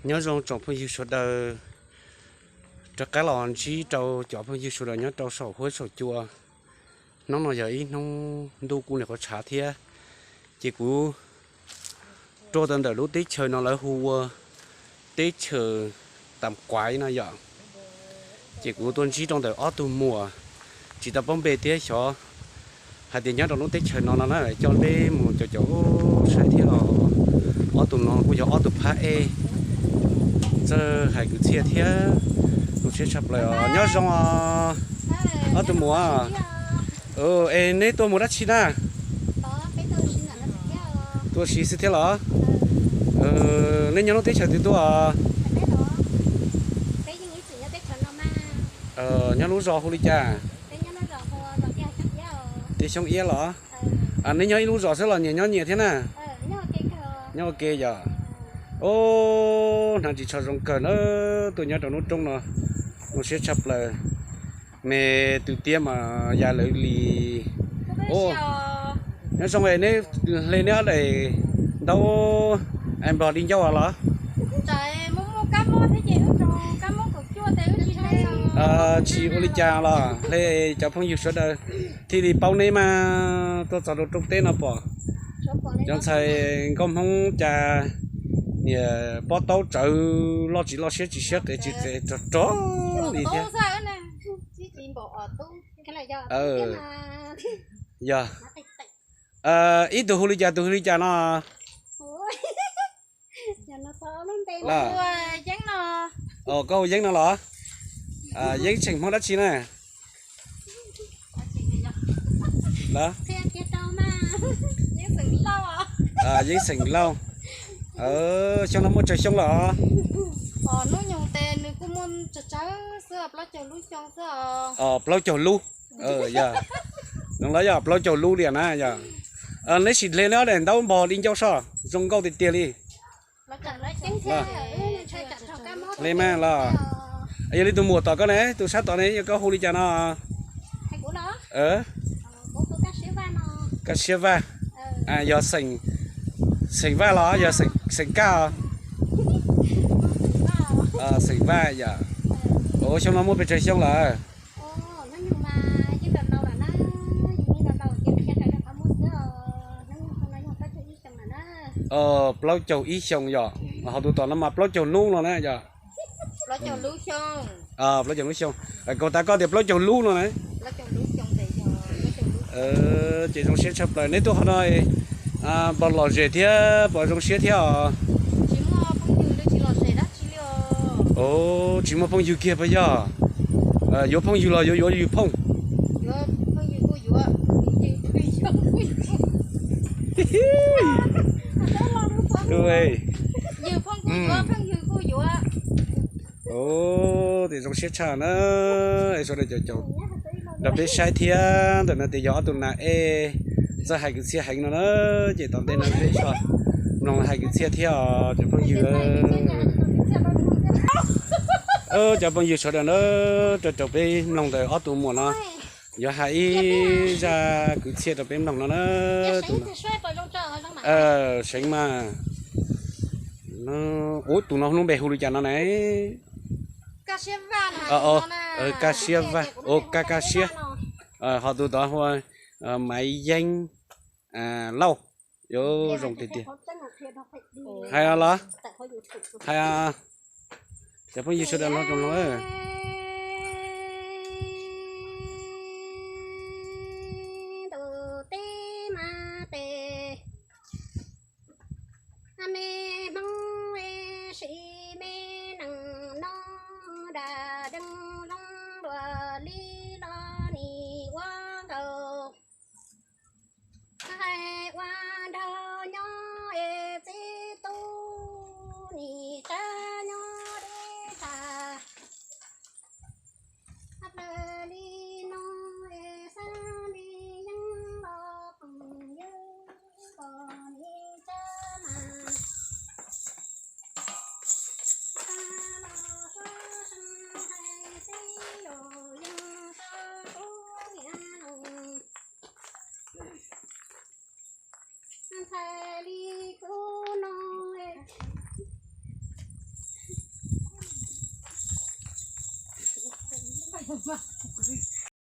Nyob zoo tsoom phooj ywg sawv daws, rov qab los ntsib rau cov phooj ywg sawv daws nyob rau saum huab saum cua. Hnub no yog ib hnub ntuj kuj nws qhuav tshav thiab, ces kuv tuaj tau ntawm lub teb chaws no lawv hu ua teb chaws Tam Kuaiv no yom. Ces kuv tuaj ntsib rau ntawm ob tug muam tsis tau paub npe thiab xyov hais tias nyob rau lub teb chaws no no na, coj peb mus caum caum saib thiab os. Ob tug no kuj yog ob tug phab ej txawj hais kwv txhiaj thiab. Zoo siab tshaj plaws os. Nyob zoo os ob tug muam. Es neb tuaj mus dab tsi na? Tuaj ua si xwb thiab los? Neb nyob lub teb chaws twg tuaj? Nyob lub zos hu li cas? Tiaj Xyoob Iab los? Neb nyob ib lub zos xwb los nyias nyob nyias thiab na? Nyob ua ke yom. Os, hnav ris tsho zoo kawg na, tuaj nyob rau hnub roob no zoo siab tshaj plaws. Me tus tiab mas ya lawv li. Nyob zoo, neb hle neb ob daim ntaub npog di ncauj los? Tsis ua li cas los hle, cov phooj ywg sawv daws thiaj li paub neb mas. Tuaj txog rau rooj teb no pom cov ntxhais nkauj Hmoob cas niam pob taub tsawv, loj tsis loj siab tsis siab qev tsis qev rog rog li thiab. Yog, ib tug hu li cas, tus hu li cas no? Koj hu Yeeb no los? Yeeb tseem Hmoob dab tsi na? Yeeb xeem Lauj. Xyoo no muaj tsawg xyoo los? Plaub caug lub. Yog, no los yog plaub caug lub li na yog. Neb sim hle neb ob daim ntaub npog di ncauj soj zoo nkauj tiag tiag li. Hle mas los. Yog li tus muam tom koj ne, tus sab tom ne, yog koj hu li cas no? Kaj Siab Vaj. Yog xeem Vaj los yog xeem Kaj? Xeem Vaj yom. Ua xyoo no muaj pes tsawg xyoo lawm? Plaub caug ib xyoo yom. Ho tus tom no mas plaub caug lub no na yom. Plaub caug lub xyoo. Kaus tas koj tias plaub caug lub no na. Ces zoo siab tshaj plaws neb tuaj qhov no, puas lom zem thiab puas zoo siab thiab os? Tsis muaj phooj ywg kiag puas yog? Yuav phooj ywg los yuav yuav yws phooj? Tus, tias zoo siab tshaj na, sawv daws caum caum nrog peb saib thiab. Ntawm no tias yog ob tug nas ej txawj hais kwv txhiaj heev no na, ces tom ntej no peb tso mloog hais kwv txhiaj thiab os cov phooj ywg. Cov phooj ywg sawv daws na, rau rau peb mloog ntawm ob tug muam no yuav hais ib zaj kwv txhiaj rau peb mloog no na. Seev mas, ub, tus no lub npe hu li cas no ne? Kaj Siab Vaj, Kaj Kaj Siab. Ho tus tod hu Maiv Yeeb Lauj. Yuav zoo tiag tiag. Hais los, hais, cov phooj ywg sawv daws los rau no. Me Hmoob es sim me nees no, da dees zoo dua li los nim ua nkaus. Hais ua nraug nyob es txib tub nim tsab nyob deb tas. Plaws li no es xab li yeeb los phooj ywg los nim tsab mas. Los suav seej hais tib yam yeeb tso kuv niam los. Thawj hmab,